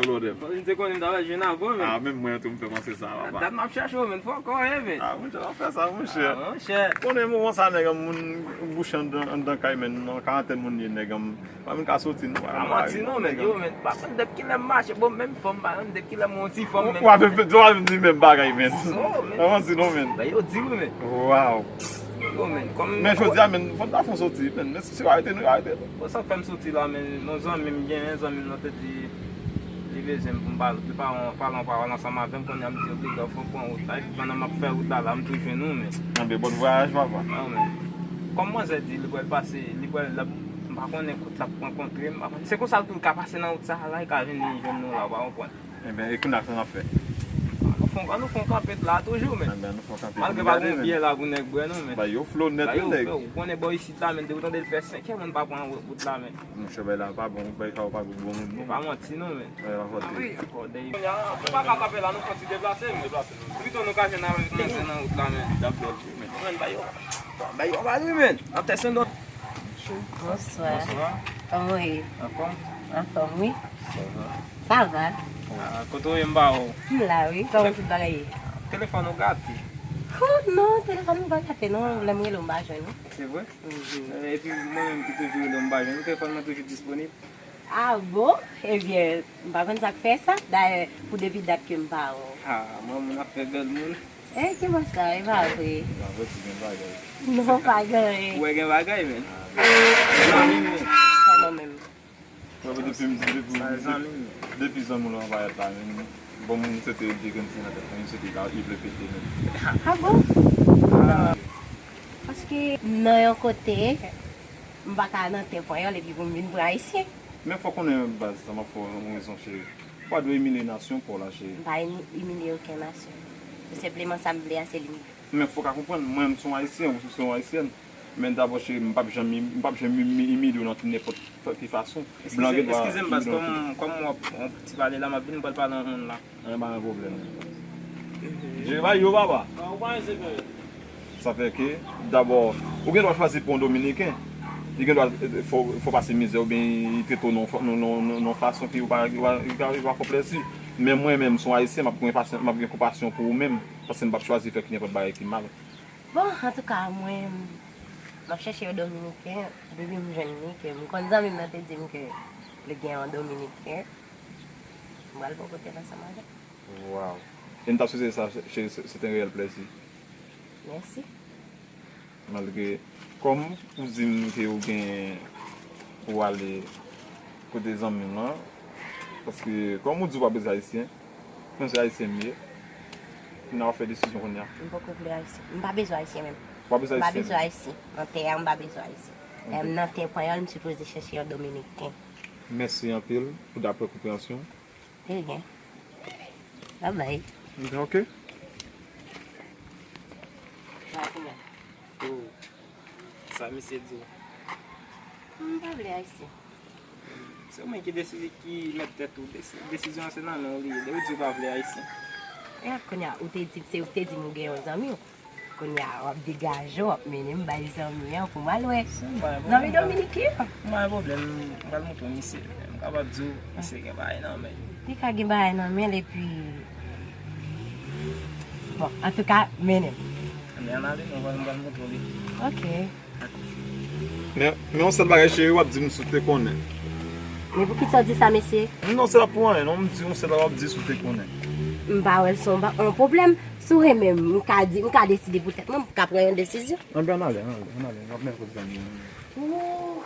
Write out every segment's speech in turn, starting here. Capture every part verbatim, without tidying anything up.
Blòdè m. Bon, m te konnen m ta pral jwenn avè w, men. Ah, menm mwen tou m fè panse sa, papa. Dat m ap chèche w, men, fò kò e, men. Ah, monchè, pa fè sa, monchè. Ah, monchè. Konnen moman sa nèg an moun bouch anndan, anndan kay, men, nan karantèn moun ye nèg an. Pa menm ka soti, non. Pa manti, non, men, yo, men, pa konn depi kilè m mache, bon, menm fanm, pa konn depi kilè m wè yon ti fanm, men. W ap vin di menm bagay, men. Oh, men. Pa manti, non, men. Ben, yo di wi, men. Wow. Yo, men, kòm. Men jodi a, men, fò n ta fè yon soti, men. Men si se arete, nou arete. Bon, sa k fè m soti la, men, yon zanmi m gen, yon zanmi m nan te di, li bezwen m pou m pale, li pale, pale yon pawòl ansanm avè m, kounye a m di, "Oblije, fò m pran wout la." Epi pandan m ap fè wout la, la, m tou jwenn ou, men. Anben, bon vwayaj, papa. Ah, men. Kòm manzè di, li pral pase, li pral, l ap, m pa konnen kote l ap rankontre m, m pa konnen. Se konsa l tou ka pase nan wout sa a la, li ka vini jwenn nou la, w pa konprann. Enben, e kounye a, sa n ap fè? Ann nou fè, ann nou fè yon kanpe la toujou, men. Enben, ann nou fè yon kanpe. Malgre pa gen biyè la pou nèg bwè, non, men. Ba yo flo nèt, wi, nèg. Ou konnen bò isit la, men, depi w tande l fè senk è, moun pa pran wout la, men. Monchè, bay la pa bon, bay sa yo pa bon, bon, bon. Pa manti, non, men. Bay la pa fòte. Wi, akò, dèyè. Kounye a, nou pa ka kanpe la, nou fò ti deplase, men. Deplase, non. Pito nou ka jwenn avèk manzè nan wout la, men. Li t ap bèl, wi, men. Mwen, bay yo, bay yo, bay yo, men. Nan tè Sendon. Bonswa. Bonswa. Kòman w ye? Anfòm? Anfòm, wi. Sa va? Sa va. Ah, kote w ye m pa wè w? M la, wi. Kòman tout bagay ye? Telefòn ou gate? Oh, non, telefòn mwen pa gate, non. Lè m rele w, m pa jwenn ou. Se vre? Mhm. Eh, epi mwen menm ki toujou rele w, m pa jwenn ou. Telefòn mwen toujou disponib. Ah bon? Ebyen, m pa konn sa k fè sa. Dayè, pou depi dat ke m pa wè w. Ah, mwen, moun ap fè bèl moun. Eh, ki bò sa? E pa vre. Pa vre, ti gen bagay. Non, pa gen anyen. Ou wè gen bagay, men. Zanmi m, men. Kòman menm? Wè, depi m, depi, depi zanmi w lan pa la, men. Bon, moun se te de grenn ti nan tèt mwen, se te la, li vle pete, men. Ah bon? Ah. Paske nan yon kote, m pa ka nan tè panyòl epi pou m vin pran ayisyen. Men fò konnen baz, sa m ap fè w yon rezon, cheri. Ou pa dwe imilye nasyon pa w la, cheri. M pa imi-, imilye okenn nasyon. Tou senpleman sa m vle a, se limite. Men fò w ka konprann, mwen, m se yon ayisyen, ou se yon ayisyèn. Men dabò, cheri, m p ap janm, m p ap janm imi-, imilye w nan nenpòt ki fason. Blan gen dwa imilye w nan tout. Eskize m, baz, kòm, kòm w ap, w ap ti pale la, m ap vin pral pale yon moun la. Anyen pa gen pwoblèm. Jere bagay yo, papa. Sa fè ke, dabò, ou gen dwa chwazi pou yon Dominiken. Li gen dwa, eh, fè w, fè w pase mizè oubyen li trete w nan, nan, nan, nan, nan fason ki ou pa, ou pa, ou pa, ou pa fè w plezi. Men mwen menm, m se yon ayisyen, m ap gen pasyon, m ap gen konpasyon pou ou menm, paske m p ap chwazi fè ki nenpòt bagay ki mal. Bon, antouka, mwen, m ap chèche yon Dominiken, depi m jwenn li, ke m konn zanmi m nan te di m ke li gen yon Dominiken, m pral bò kote l ansanm avè l. Waw. E m t ap swete sa, cheri, se, se te yon reyèl plèzi. Mèsi. Malgre, kòm ou di m ke ou gen pou w ale kote zanmi w lan, paske, kòm ou di w pa bezwen ayisyen, mwen se ayisyen m ye, kounye a w ap fè desizyon kounye a. M poko vle ayisyen. M pa bezwen ayisyen menm. Ou pa bezwen ayisyen menm? M pa bezwen ayisyen. Nan tè a, m pa bezwen ayisyen. Ok. Lè m nan tè panyòl, m sipoze chèche yon Dominiken. Mèsi anpil pou daprè konpreyansyon. De rien. Bye bye. Ok. Sa misye di w? M pa vle ayisyen. Se ou menm ki deside, ki mèt tèt ou. Desi-, desizyon an se nan men w li ye. Depi w di w pa vle ayisyen. E kounye a, ou te di, se ou te di m ou gen yon zanmi w. Kounye a, w ap degaje w, w ap mennen m bay zanmi an pou m al wè. Zanmi dominiken an. M pa gen pwoblèm, m pral montre w misye. M kapab di w, misye gen bagay nan men l. Li ka gen bagay nan men l epi, bon, antouka, mennen m. Anben, ann ale, m pral, m pral montre w li. Ok. Men, men yon sèl bagay, cheri, w ap di m si w te konnen. Men poukisa w di sa, mesye? Non, se pa pou anyen, non, m di yon sèl bagay, w ap di si w te konnen. M pa wè l se yon ba-, yon pwoblèm. Si w renmen m, m ka di, m ka deside pou tèt mwen, m ka pran yon desizyon. Anben, ann ale, ann ale, ann ale, w ap mèt kote zanmi w. Ooh.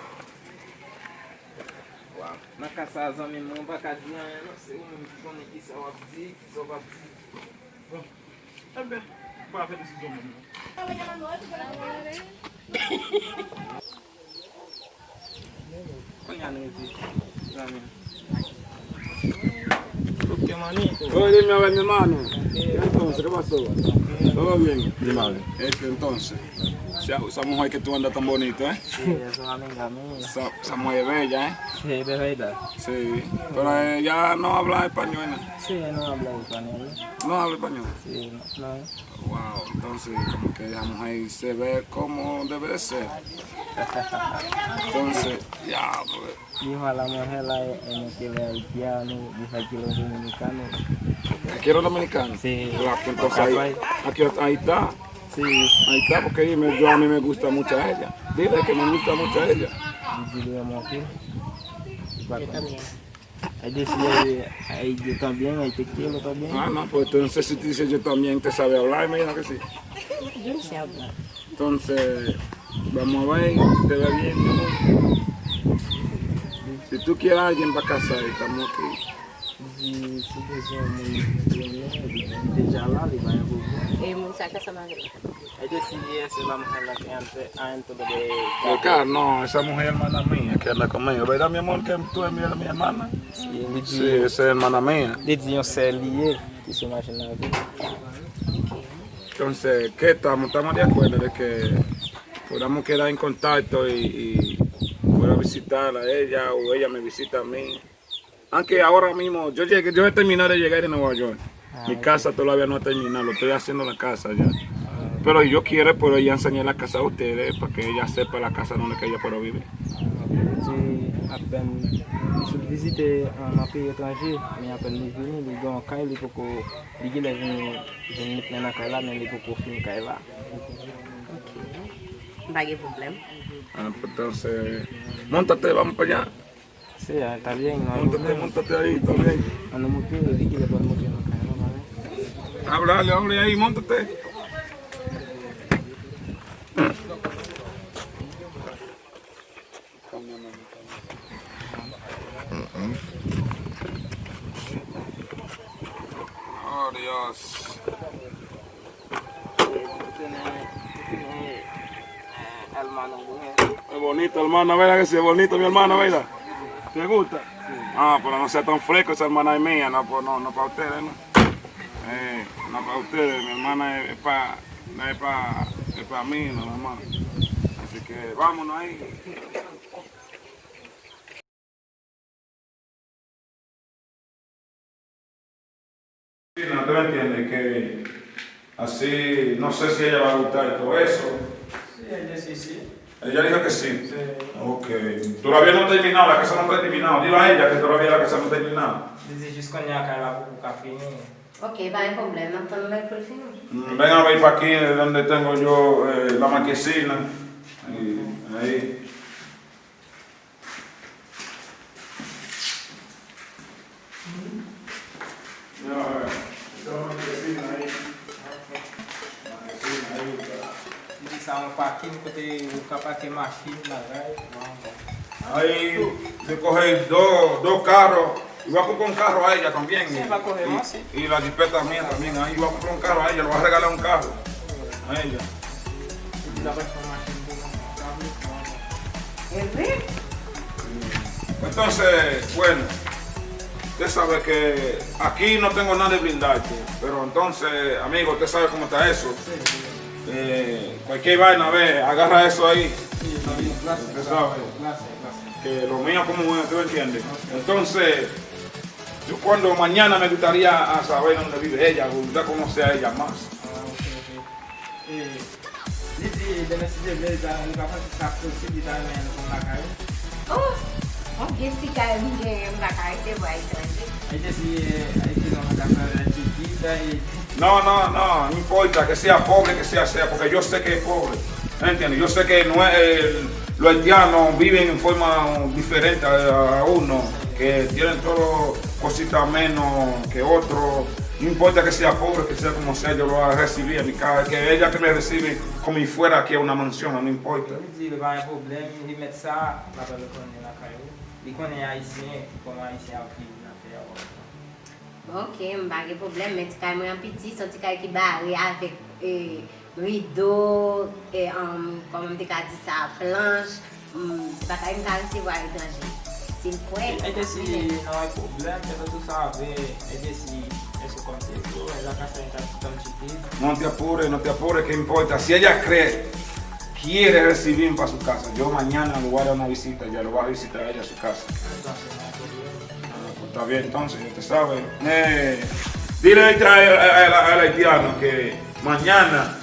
Waw, nan ka sa a, zanmi m, mwen pa ka di anyen, non, se ou menm ki konnen kisa w ap di, kisa w p ap di. Bon. Enben, ou pa fè desizyon menm non. Kounye a nou rete, zanmi m. Ok, manito. Oye, mi amigo, mi hermano. Entonces, ¿qué pasó? ¿Todo bien? Di mami. Este, entonces, se, se mujer que tú andas tan bonito, ¿eh? Sí, eso, amiga mía. Esa, esa mujer bella, ¿eh? Sí, de verdad. Sí, pero ella no habla español, ¿no? Sí, no habla español. ¿No habla español? Sí, no, no. Wow, entonces como que esa mujer se ve como debe de ser. Entonces, ya, pues, Dijo a la mujer, la, en el que le haitiano, dijo aquí los dominicanos. Aquí los dominicanos. Sí. Claro, entonces ahí, aquí ahí está. Sí. Ahí está, porque ahí me- yo a mí me gusta mucho a ella. Dile que me gusta mucho a ella. Dile, amor, que- Yo también. Ay, decía, ay, yo también, ay, te quiero también. Ah, no, pues entonces si tú dices yo también, te sabe hablar, imagino que sí. Yo no sé hablar. Entonces, vamos a ver, te va bien, mi amor. Si tú quieres a alguien para casar, estamos aquí. Di si bezwen moun, moun deja la, li pa gen pwoblèm. E moun sa ka sa mari la. Ay, te si ese la mujer la que antes, antes de Acá, no, esa mujer hermana mía, que anda conmigo, ¿verdad, mi amor? Que tú eres mi hermana. Sí, li di, sí, esa es hermana mía. Li di yon sè li ye, ki se machin nan tou. Entonces, ¿qué estamos? Estamos de acuerdo de que podamos quedar en contacto y, y puedo visitar a ella o ella me visita a mí. Aunque ahora mismo, yo llegué, yo he terminado de llegar de Nueva York. Mi casa todavía no ha terminado, lo estoy haciendo la casa ya. Pero yo quiero, puedo ir a enseñar la casa a ustedes para que ella sepa la casa donde que ella puede vivir. Li di apèn li sot vizite nan peyi etranje, men apèn li vini, li gen yon kay, li poko, li genlè vin, vin met men nan kay la, men li poko fin kay la. Ok. M pa gen pwoblèm. Ah, pues entonces, montate, vamos para allá. Sí, ah, está bien, no hay problema. Montate, montate ahí, está bien. Cuando monte, Ricky le puede montar en la calle, ¿no? Vale. Háblale, háblale ahí, montate. Oh, Dios. Tú tienes, tú tienes, eh, hermano, mujer. Es bonito, hermana, ¿verdad que sí? Es bonito, mi hermana, ¿verdad? ¿Te gusta? Ah, pero no sea tan fresco, esa hermana es mía, no, pues no, no para ustedes, ¿no? Eh, no para ustedes, mi hermana es, es para, no es para, es para mí, nada más. Así que vámonos ahí. Sí, no, tú me entiendes que así, no sé si ella va a gustar y todo eso. Sí, ella sí, sí. Ella dijo que sí. Sí. Ok. Todavía no ha terminado, la casa no está terminada. Dile a ella que todavía la casa no está terminada. Li di jis kounye a kay la poko ka fini. Ok, pa gen pwoblèm, n ap tann lè pou l fini. Mm, ven a ver pa aquí, donde tengo yo, eh, la marquesina. Ahí, ahí. Li di sa yon pakin kote ou ka pake machin, bagay. Ahí yo coge dos, dos carros. Y voy a comprar un carro a ella también. Sí, va a coger más, sí. Y la jipeta mía también. Ahí yo voy a comprar un carro a ella, le voy a regalar un carro a ella. Es verdad. Entonces, bueno, usted sabe que aquí no tengo nada de blindarte, pero entonces, amigo, usted sabe cómo está eso. Eh, cualquier vaina, ve, agarra eso ahí. Sí, está bien, gracias, usted sabe gracias, gracias. Que lo mío como es, ¿tú entiendes? Ok. Entonces, yo cuando mañana me gustaría a saber dónde vive ella, volver a conocer a ella más. Ah, ok, ok. Eh, li di, demen si Dye vle, li ta, li pa panse sa posib, li ta renmen nou konn lakay ou. Oh! Yon vye ti kay m genyen, m pa ka resevwa etranje. Ayiti si, eh, Ayiti nan ka fè avèk Tiki, sa e. No, no, no, no importa que sea pobre, que sea sea, porque yo sé que es pobre. ¿Me entiendes? Yo sé que no es, eh, los haitianos viven en forma diferente a, a uno, que tienen todo cosita menos que otro. No importa que sea pobre, que sea como sea, yo lo voy a recibir a mi casa, que ella que me recibe como si fuera aquí a una mansión, no importa. Li di li pa gen pwoblèm, li mèt sa, l ap al konnen lakay ou. Li konnen ayisyen, kòman ayisyen ap viv nan peyi a. Bon, ok, m pa gen pwoblèm, men ti kay mwen an piti, se yon ti kay ki bare avèk, eh, rido, eh, um, kòman m te ka di sa, planch, mm, bagay m ka resevwa etranje. Si l kwè, e, e ke si li nan yon pwoblèm, e ke tou sa vre, e ke si, e sou kòm se tou, e la ka fè yon ti tann chite. No te apures, no te apures, ¿qué importa? Si ella cree, quiere recibirme para su casa, yo mañana lo voy a dar una visita, ya lo voy a visitar a ella a su casa. Entonces, no hay problema. Ah, pues está bien, entonces, ya te sabe. Eh, dile ahí a, a, a, al haitiano que mañana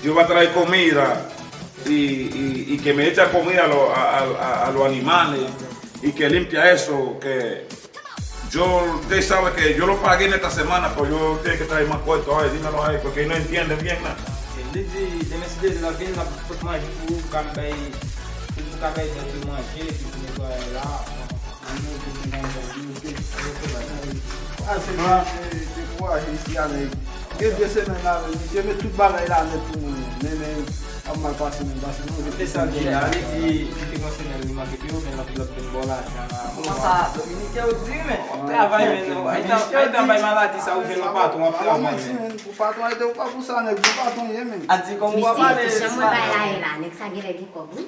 yo voy a traer comida y, y, y que me echa comida a, lo- a, a, a, a los animales Y que limpia eso, que yo, ustedes saben que yo lo pagué en esta semana, pero yo tengo que traer más cuarto, ay, dímelo ahí, porque no entienden bien nada. Li di, demen si Dye vle, l ap vin, l ap pot manje pou ou, pou ka bay, pou, pou ka bay dòt yo manje, epi pou netwaye la. Ah, se, se, se pou aje isi a, nèg. Gen de semèn la, men misye met tout bagay la nèt pou mwen. Men, men, ap mal pase, men pase, non, se sa l di la, li di, li te gon semèn li manke pou yo, men l ap, l ap vin ba w lajan la. Kòman sa, Dominiken yo di, men w ap travay, men nou, ay tan, ay tan bay maladi sa, ou jwenn yon patwon, w ap travay, men. Pou patwon, e te ou pa pou sa, nèg, pou patwon ye, men. A di, kòman w ap pale, jan mwen bay la ye la, nèg sa genlè gen kòb, wi.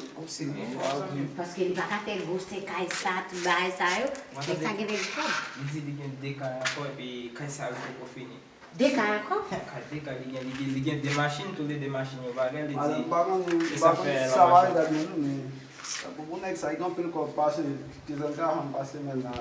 Paske li pa ka fè gwo se kay sa, tout bagay sa yo. Nèg sa genlè gen kòb. Li di li gen de kay ankò, epi kay sa yo poko fini. De kay ankò? Kay, de kay li gen, li gen, li gen de machin, tou le de machin yo bagay, li di, e sa fè la machin. Pou nèg sa, li gen anpil kòb, pase, te zòn ka janm pase men la.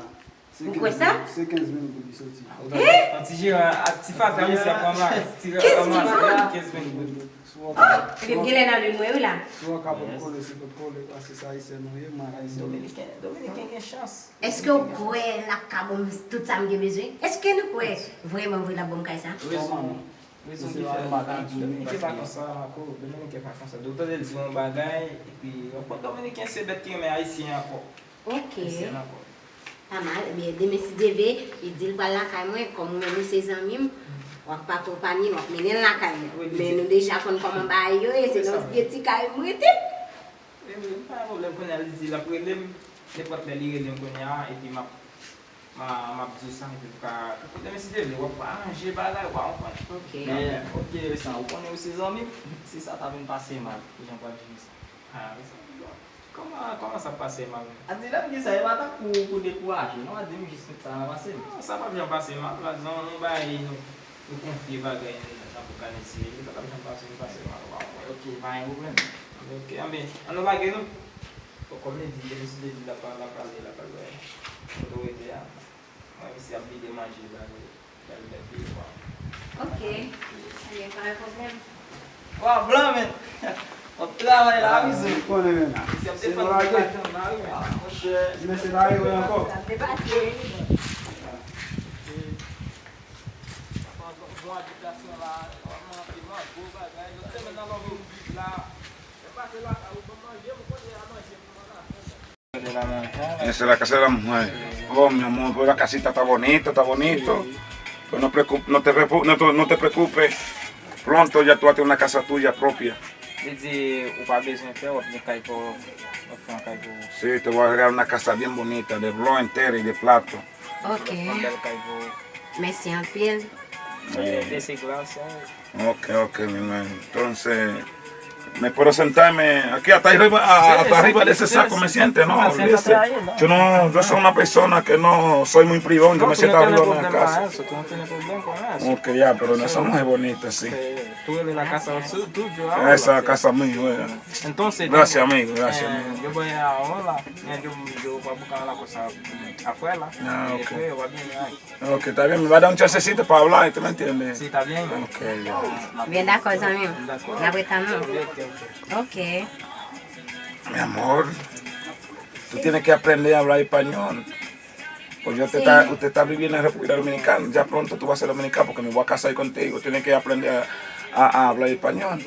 Ou kwè sa? Se kenz mil goud li soti. An ti jeran, a ti fatra, mesye ap ranmase, ti ranmase kenz mil goud. Epi m genlè nan lin mwen wi la. Si w an ka pot kole, se pot kole, paske se ayisyen nou ye, mwen ayisyen. Dominiken, Dominiken gen chans. Èske w kwè l ap ka ban m tout sa m gen bezwen? Èske nou kwè vrèman vre l ap ban m kay sa? Rezon, rezon ki fè Dominiken pa konsa, Marco, Dominiken pa konsa. Doktè Del di yon bagay, epi yon pòt Dominiken se bèt ki renmen ayisyen ankò. Ok. Ayisyen ankò. Pa mal. Ebyen, demen, si Dye vle, li di l pral lakay mwen. Kòm ou menm ou se zanmi m, w ap akonpanye l, w ap mennen l lakay mwen. Men nou deja konn kòman bagay yo ye, se nan vye ti kay m rete. Wi, wi, pa gen pwoblèm, kounye a li di l ap rele m, nenpòt lè li rele m kounye a, epi m ap, m a, m ap di w sa, epi pou ka, demen, si Dye vle, w ap aranje bagay, w a konprann. Ok. Men, ok, Resa, ou konnen ou se zanmi m, si sa ta vin pase mal, kijan w pral jere sa? Ah, Resa, kòman, kòman sa pase mal? A di lè m di sa, e pa tankou pou dekouraje, non, a di m jis tout sa nan pase m. Non, sa p ap janm pase mal, pa egzanp, nou bay, nou, nou konfye bagay nan, nan boukanisye, li pa t ap janm pase, pase mal, w a konprann. Ok, pa gen pwoblèm. Ok, anben, ann nou lage nou. Bon, kòm li di, demen si Dye di, l ap, l ap pale, l ap pale, otorite a. Mwen, misye ap vide manje, l ale, l ale bèt li, kwa. Ok. Ebyen, pa gen pwoblèm. Wa, blan, men. W ap travay la, wi, zo. Ou konnen, men. Misye ap defann lajan la, wi, men. Ah, monchè. Men se la yo ankò. Ap depase. Bon, abitasion la, w ap manje, manje, gwo bagay. Lòt semèn nan, lòt vin la. Mwen pase lakay ou, ban m manje, m konnen a manje pou mwen la. En esa la casa de la mujer. Oh, mi amor, pero la casita está bonita, está bonito. Pero no preocup-, no te preocu-, no te, no te preocupes. Pronto ya tú vas a tener una casa tuya propia. Li di, ou pa bezwen pè, w ap gen kay pa w, w ap fè yon kay pou ou. Sí, te voy a regalar una casa bien bonita, de blog entera y de plato. Ok. Mèsi anpil. Wi. Ok, ok, mi amor. Entonces, me puedo sentarme aquí hasta arriba, a- hasta arriba de ese saco, me siente, ¿no? Olvídese. Yo no, yo soy una persona que no soy muy privón, yo me siento arriba en la casa. Ok, ya, pero esa mujer bonita, sí. Esa casa mía, ya. Gracias, amigo, gracias, amigo. Yo voy a ahora, yo, yo voy a buscar la cosa afuera. Ah, ok. Y después voy a venir ahí. Ok, está bien, me va a dar un chancecito para hablar, ¿tú me entiendes? Sí, está bien. Ok, ya. Byen dakò, zanmi m. Dakò. N ap ret tann ou. Ok, ok. Ok. Mi amor, tú tienes que aprender a hablar español. Pues yo te está, usted está viviendo en República Dominicana, ya pronto tú vas a ser dominicano porque me voy a casar contigo, tienes que aprender a, a, a hablar español.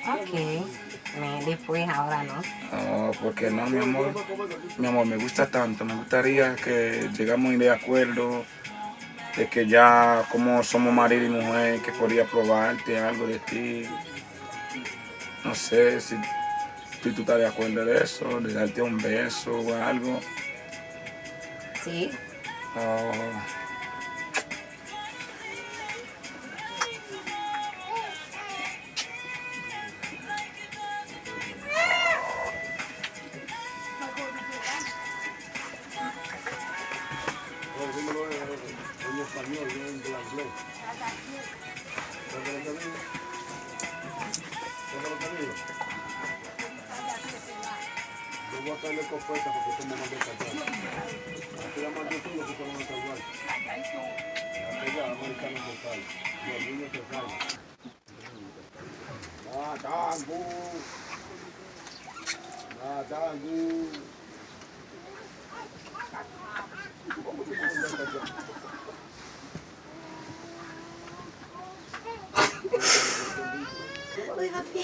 Ok, men después ahora no. Oh, ¿por qué no, mi amor? Mi amor, me gusta tanto, me gustaría que llegamos de acuerdo de que ya como somos marido y mujer, que podría probarte algo de ti. No sé si, si tú estás de acuerdo de eso, de darte un beso o algo. Sí. Oh. Madango. Madango. Wi, papi.